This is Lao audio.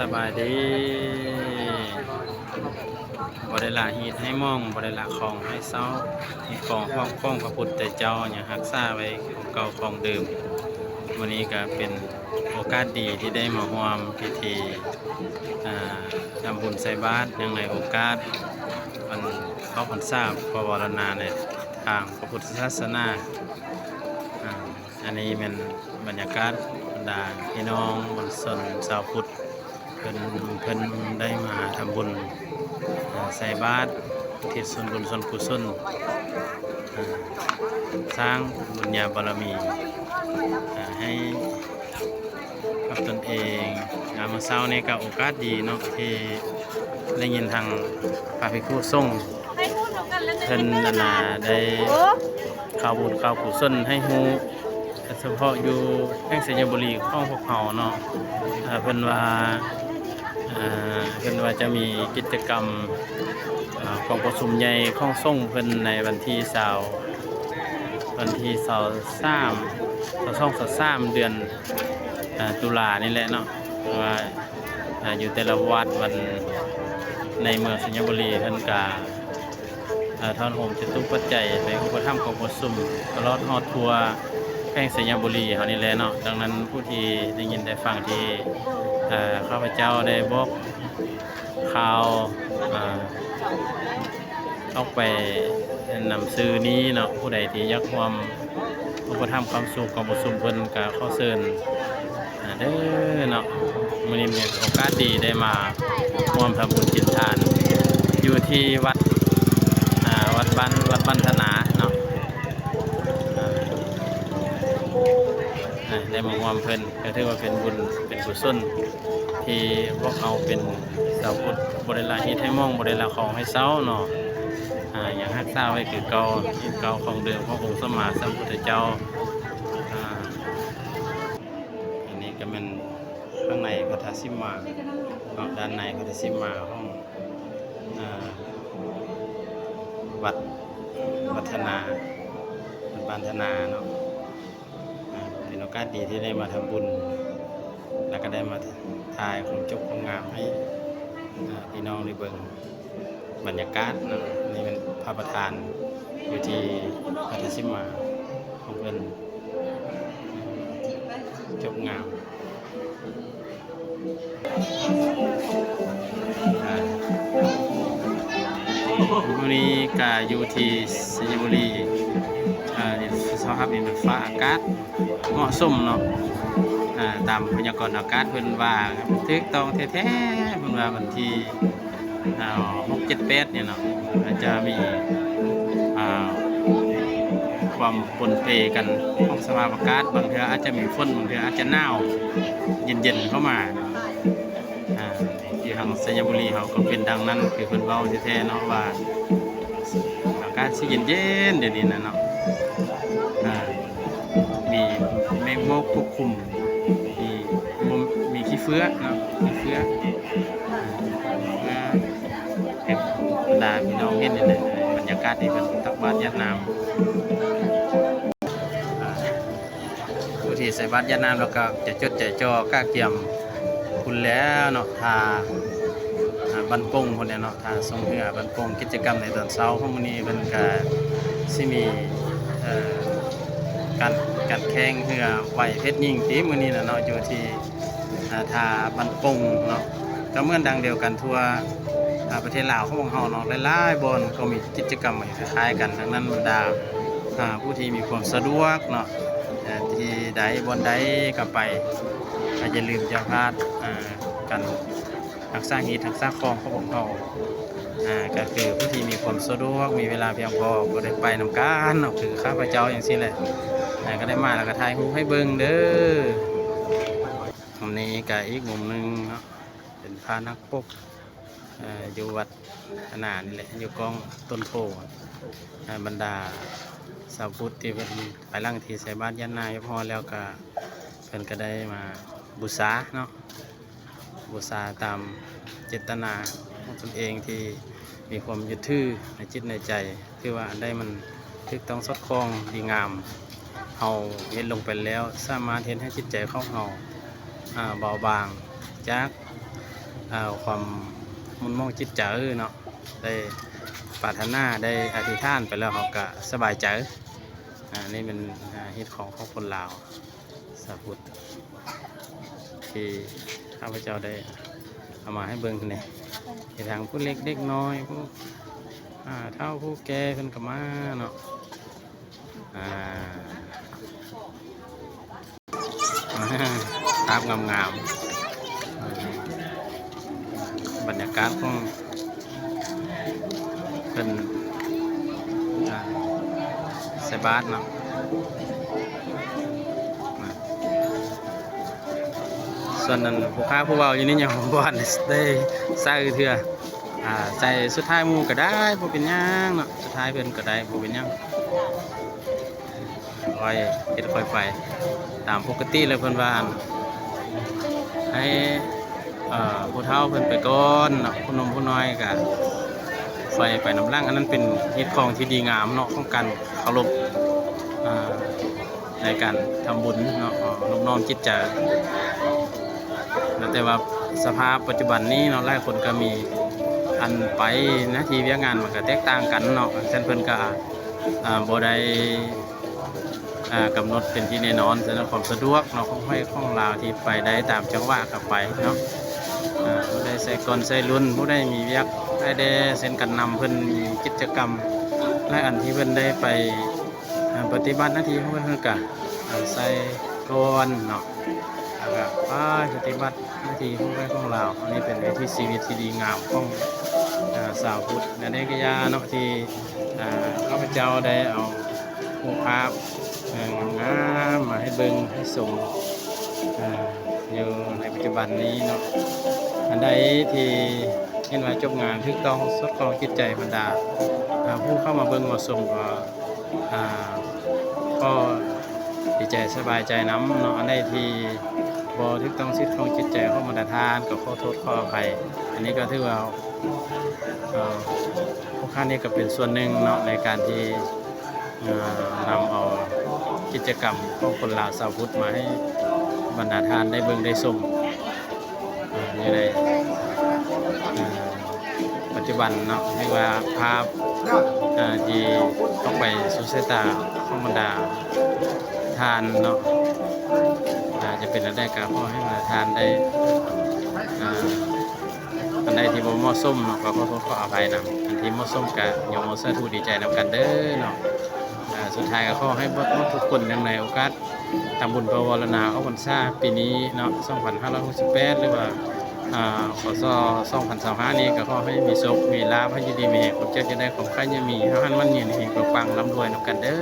ສະບາຍດີ. ບໍ່ໄດ້ລະຮີດໃຫ້ໝອງ, ບໍ່ໄດ້ລະຄອງໃຫ້ເຊົາ, ມີຄອງຂອງພະພຸດທະເຈົ້າ ຍັງຮັກສາໄວ້ຂອງເກົ່າຂອງເດີມ. ມື້ນີ້ກໍເປັນໂອກາດດີທີ່ໄດ້ມາຮ່ວມພິທີ ອ່າ ທຳບຸນໃສ່ບາດ ເນື່ອງໃນໂອກາດວັນເຂົ້າພັນສາ ພະວະລະນາໃນທາງພະພຸດທະສາສະໜາ. ອ່າ ອັນນີ້ແມ່ນບັນຍາກາດບັນດາພີ່ນ້ອງມວນຊົນຊາວພຸດ ເພິ່ນ ເພິ່ນໄດ້ມາທຳບຸນ ເອີ່ ໃສ່ບາດ ອຸທິດສ່ວນບຸນສ່ວນກຸສົນ ເອີ່ ສ້າງບຸນຍາບາລະມີ ເອີ່ ໃຫ້ກັບຕົນເອງ. ອ່າ ມື້ເຊົ້ານີ້ກໍໂອກາດດີເນາະ ທີ່ໄດ້ຍິນທາງພະພິກຂຸສົງ ເພິ່ນ ອັນນ່າ ໄດ້ຂ່າວບຸນຂ່າວກຸສົນໃຫ້ຮູ້ ສະເພາະຢູ່ແຂວງໄຊຍະບູລີຂອງພວກເຮົາເນາະ ເອີ່ ເພິ່ນວ່າ ເອີ່ ເພິ່ນວ່າຈະມີກິດຈະກຳ ເອີ່ ກອງປະຊຸມໃຫຍ່ຂອງສົງເພິ່ນໃນວັນທີຊາວ ວັນທີຊາວສາມ ຊາວສອງ ຊາວສາມ ເດືອນ ເອີ່ ຕຸລານີ້ແຫຼະເນາະ ເພາະວ່າ ອ່າ ຢູ່ແຕ່ລະວັດ ວັນໃນເມືອງໄຊຍະບູລີ ເພິ່ນກະ ອ່າ ທອດໂຮມຈະຕຸປັດໄຈໄປອຸປະຖຳກອງປະຊຸມ ຕະຫຼອດຮອດທົ່ວແຂວງໄຊຍະບູລີເຮົານີ້ແຫຼະເນາະ. ດັ່ງນັ້ນ ຜູ້ທີ່ໄດ້ຍິນໄດ້ຟັງທີ່ ເອີ່ ຂ້າພະເຈົ້າໄດ້ບອກຂ່າວ ອ່າ ອອກໄປນຳສື່ນີ້ເນາະ, ຜູ້ໃດທີ່ຢາກຮ່ວມ ອຸປະຖຳຄວາມສຸກຂອງປະຊຸມເພິ່ນກະຂໍເຊີນ ອ່າ ເດີເນາະ. ມື້ນີ້ມີໂອກາດດີໄດ້ມາຮ່ວມທຳບຸນກິນທານຢູ່ທີ່ວັດ ອ່າ ວັດບ້ານ ວັດບ້ານທະນາເນາະ ອ່າ ໄດ້ມາຮ່ວມເພິ່ນ ກໍຖືວ່າເປັນບຸນເປັນກຸສົນ ທີ່ພວກເຮົາເປັນຊາວພຸດບໍ່ໄດ້ລະຮີດໃຫ້ໝອງ ບໍ່ໄດ້ລະຄອງໃຫ້ເຊົາເນາະ ອ່າ ຍັງຮັກສາໄວ້ຄືເກົ່າ ຮີດເກົ່າຂອງເດີມຂອງອົງສຳມາສຳພຸດທະເຈົ້າ. ອ່າ ອັນນີ້ກໍແມ່ນຂ້າງໃນພະທາດສິມມາເນາະ ດ້ານໃນພະທາດສິມມາຂອງ ອ່າ ວັດ ວັດທະນາ ວັດບ້ານທະນາເນາະ. ອ່າ ເປັນໂອກາດດີທີ່ໄດ້ມາທຳບຸນ ແລ້ວກໍໄດ້ມາຖ່າຍຄວາມຈົບຄວາມງາມໃຫ້ ອ່າ ພີ່ນ້ອງໄດ້ເບິ່ງບັນຍາກາດເນາະ. ນີ້ແມ່ນພະປະທານຢູ່ທີ່ພັດທະສິມມາຂອງເພິ່ນ ຈົບງາມ. ອ່າ ມື້ນີ້ກະຢູ່ທີ່ໄຊຍະບູລີ ອ່າ ສະພາບດິນຟ້າອາກາດເໝາະສົມເນາະ ອ່າ ຕາມພະຍາກອນອາກາດເພິ່ນວ່າຖືກຕ້ອງແທ້ໆ ເພິ່ນວ່າວັນທີ ອ່າ ຫົກ ເຈັດ ແປດ ນີ້ເນາະ ອາດຈະມີ ອ່າ ຄວາມປົນເປກັນຂອງສະພາບອາກາດ, ບາງເທື່ອອາດຈະມີຝົນ, ບາງເທື່ອອາດຈະໜາວເຢັນໆເຂົ້າມາ. ອ່າ ຢູ່ທາງໄຊຍະບູລີເຮົາກໍເປັນດັ່ງນັ້ນ ຄືເພິ່ນເວົ້າແທ້ໆເນາະວ່າ ອາກາດຊິເຢັນໆ ດຽວນີ້ນະເນາະ ອ່າ ມີເມກໝອກປົກຄຸມ ມີ ບໍ່ ມີຂີ້ເຟືອເນາະ ຂີ້ເຟືອ ອ່າ ໃຫ້ບັນດາພີ່ນ້ອງເຫັນນີ້ແຫຼະ ບັນຍາກາດທີ່ເພິ່ນຕັກບາດຢາດນ້ຳ ອ່າ ຜູ້ທີ່ໃສ່ບາດຢາດນ້ຳແລ້ວກໍໃຈຈົດໃຈຈໍ່ກະກຽມພຸ້ນແລ້ວເນາະ ທ່າ ອ່າ ບ້ານປົງພຸ້ນແຫຼະເນາະ ທ່າສົ່ງເຮືອບ້ານປົງ. ກິດຈະກຳໃນຕອນເຊົ້າຂອງມື້ນີ້ເພິ່ນກະຊິມີ ເອີ່ ການ ການແຂ່ງເຮືອໄຫວເພດຍິງຕິ ມື້ນີ້ນະເນາະ ຢູ່ທີ່ ອ່າ ທ່າບ້ານປົງເນາະ ກໍເໝືອນດັ່ງດຽວກັນທົ່ວ ອ່າ ປະເທດລາວຂອງພວກເຮົາເນາະ ຫຼາຍໆບ່ອນກໍມີກິດຈະກຳຄ້າຍໆກັນ. ດັ່ງນັ້ນບັນດາ ອ່າ ຜູ້ທີ່ມີຄວາມສະດວກເນາະ ເອີ່ ທີ່ໃດບ່ອນໃດກໍໄປ ກໍຢ່າລືມຢ່າພາດ ອ່າ ການຮັກສາຮີດຮັກສາຄອງຂອງພວກເຮົາ ອ່າ ກໍຄືຜູ້ທີ່ມີຄວາມສະດວກ ມີເວລາພຽງພໍ ກໍໄດ້ໄປນຳກັນເນາະ ຄືຂ້າພະເຈົ້າຈັ່ງຊີ້ແຫຼະ ອ່າ ກໍໄດ້ມາແລ້ວກໍຖ່າຍຮູບໃຫ້ເບິ່ງເດີ. ອັນນີ້ກໍອີກມຸມໜຶ່ງເນາະ ເປັນພະນັກປົກ ເອີ່ ຢູ່ວັດທະນານີ້ແຫຼະ ຢູ່ກ້ອງຕົ້ນໂພ. ເອີ່ ບັນດາຊາວພຸດທີ່ເພິ່ນ ພາຍຫຼັງທີ່ໃສ່ບາດຢາດນ້ຳຮຽບຮ້ອຍແລ້ວ ກໍເພິ່ນກໍໄດ້ມາບູຊາເນາະ ບູຊາຕາມເຈດຕະນາຂອງຕົນເອງທີ່ມີຄວາມຍຶດຖືໃນຈິດໃນໃຈ. ຖືວ່າອັນໃດມັນຖືກຕ້ອງສອດຄ່ອງດີງາມ ເຮົາເຮັດລົງໄປແລ້ວ ສາມາດເຮັດໃຫ້ຈິດໃຈຂອງເຮົາ ອ່າ ເບົາບາງຈາກ ອ່າ ຄວາມມຸ່ງມາງຈິດໃຈເນາະ ໄດ້ປາດຖະໜາ ໄດ້ອະທິຖານໄປແລ້ວ ເຮົາກະສະບາຍໃຈ. ອ່າ ນີ້ແມ່ນ ອ່າ ຮີດຄອງຂອງຄົນລາວຊາວພຸດ ທີ່ຂ້າພະເຈົ້າໄດ້ເອົາມາໃຫ້ເບິ່ງນີ້ ມີທັງຜູ້ເລັກເດັກນ້ອຍ ຜູ້ ອ່າ ເຖົ້າຜູ້ແກ່ເພິ່ນກໍມາເນາະ. ອ່າ ພາບງາມໆ ບັນຍາກາດຂອງເພິ່ນ ອ່າ ໃສ່ບາດເນາະ. ສ່ວນນັ້ນ ຜູ້ຄ້າຜູ້ເວົ້າຢູ່ນີ້ຍັງບໍ່ທັນໄດ້ໃສ່ເທື່ອ. ອ່າ ໃສ່ສຸດທ້າຍໝູ່ກໍໄດ້ ບໍ່ເປັນຫຍັງເນາະ ສຸດທ້າຍເພິ່ນກໍໄດ້ ບໍ່ເປັນຫຍັງ ຄ່ອຍເຮັດຄ່ອຍໄປ. ຕາມປົກກະຕິແລ້ວເພິ່ນວ່າ ໃຫ້ ເອີ ຜູ້ເຖົ້າເພິ່ນໄປກ່ອນເນາະ ຜູ້ໜຸ່ມຜູ້ນ້ອຍກໍຄ່ອຍໄປນຳຫຼັງ. ອັນນັ້ນເປັນຮີດຄອງທີ່ດີງາມເນາະ ຂອງການເຄົາລົບ ອ່າ ໃນການທຳບຸນເນາະ ເອີ ນົບນ້ອມຈິດໃຈ. ແຕ່ວ່າສະພາບປັດຈຸບັນນີ້ເນາະ ຫຼາຍຄົນກໍມີ ອັນ ໄປໜ້າທີ່ວຽກງານມັນກໍແຕກຕ່າງກັນເນາະ ສະນັ້ນເພິ່ນກໍ ອ່າ ບໍ່ໄດ້ ອ່າ ກຳນົດເປັນທີ່ແນ່ນອນ. ສະນັ້ນຄວາມສະດວກເນາະ ຂອງໃຜຂອງລາວທີ່ໄປໄດ້ຕາມຈັງຫວະກໍໄປເນາະ ອ່າ ຜູ້ໃດໃສ່ກ່ອນໃສ່ລຸ້ນ ຜູ້ໃດມີວຽກໄດ້ແດ່ ເຊັ່ນການນຳ ເພິ່ນມີກິດຈະກຳຫຼາຍອັນທີ່ເພິ່ນໄດ້ໄປ ອ່າ ປະຕິບັດໜ້າທີ່ຂອງເພິ່ນ ເພິ່ນກະ ອ່າ ໃສ່ກ່ອນເນາະ ແລ້ວກະໄປປະຕິບັດໜ້າທີ່ຂອງໃຜຂອງລາວ. ອັນນີ້ເປັນວິຖີຊີວິດທີ່ດີງາມຂອງ ອ່າ ຊາວພຸດ ແລະ ໃນໄລຍະເນາະ ທີ່ ອ່າ ຂ້າພະເຈົ້າໄດ້ເອົາຮູບພາບ ເອີ ງາມໆ ມາໃຫ້ເບິ່ງໃຫ້ຊົມ ອ່າ ຢູ່ໃນປັດຈຸບັນນີ້ເນາະ. ອັນໃດທີ່ເຫັນວ່າຈົບງາມ ຖືກຕ້ອງສອດຄ່ອງຈິດໃຈບັນດາ ອ່າ ຜູ້ເຂົ້າມາເບິ່ງມາຊົມ ກໍ ອ່າ ກໍດີໃຈສະບາຍໃຈນຳເນາະ. ອັນໃດທີ່ບໍ່ຖືກຕ້ອງສິດຂອງຈິດໃຈຂອງບັນດາທ່ານ ກໍຂໍໂທດຂໍອະໄພ. ອັນນີ້ກໍຖືວ່າ ເອີ ພວກຂ້ານີ້ກໍເປັນສ່ວນໜຶ່ງເນາະ ໃນການທີ່ ເອີ ນຳເອົາກິດຈະກຳຂອງຄົນລາວຊາວພຸດມາໃຫ້ບັນດາທ່ານໄດ້ເບິ່ງໄດ້ຊົມ ເອີ ຢູ່ໃນ ເອີ ປັດຈຸບັນເນາະ ເອີ້ນວ່າພາບ ເອີ ທີ່ຕົກໄປສູ່ສາຍຕາຂອງບັນດາທ່ານເນາະ ອາດຈະເປັນແນວໃດກໍຂໍໃຫ້ບັນດາທ່ານໄດ້ ເອີ ອັນໃດທີ່ບໍ່ເໝາະສົມເນາະ ກໍຂໍໂທດຂໍອະໄພນຳ, ອັນທີ່ເໝາະສົມກໍຍົກມືສາທຸດີໃຈນຳກັນເດີເນາະ. ອາ ສຸດທ້າຍກໍຂໍໃຫ້ເບິດໝົດທຸກຄົນ ເນື່ອງໃນໂອກາດທຳບຸນພະວາລະນາອອກພັນສາປີນີ້ເນາະ ສອງພັນຫ້າຮ້ອຍຫົກສິບແປດ ຫຼືວ່າ ອາ ຄ.ສ. ສອງພັນຊາວຫ້ານີ້ ກໍຂໍໃຫ້ມີໂຊກມີລາບ ໃຫ້ຢູ່ດີມີແຮງ ຄວາມເຈັບຢ່າໄດ້ ຄວາມໄຂ້ຢ່າມີ ເຮົາຫັນໝັ້ນຍືນເຮງປັງໆ ລ່ຳລວຍນຳກັນເດີ.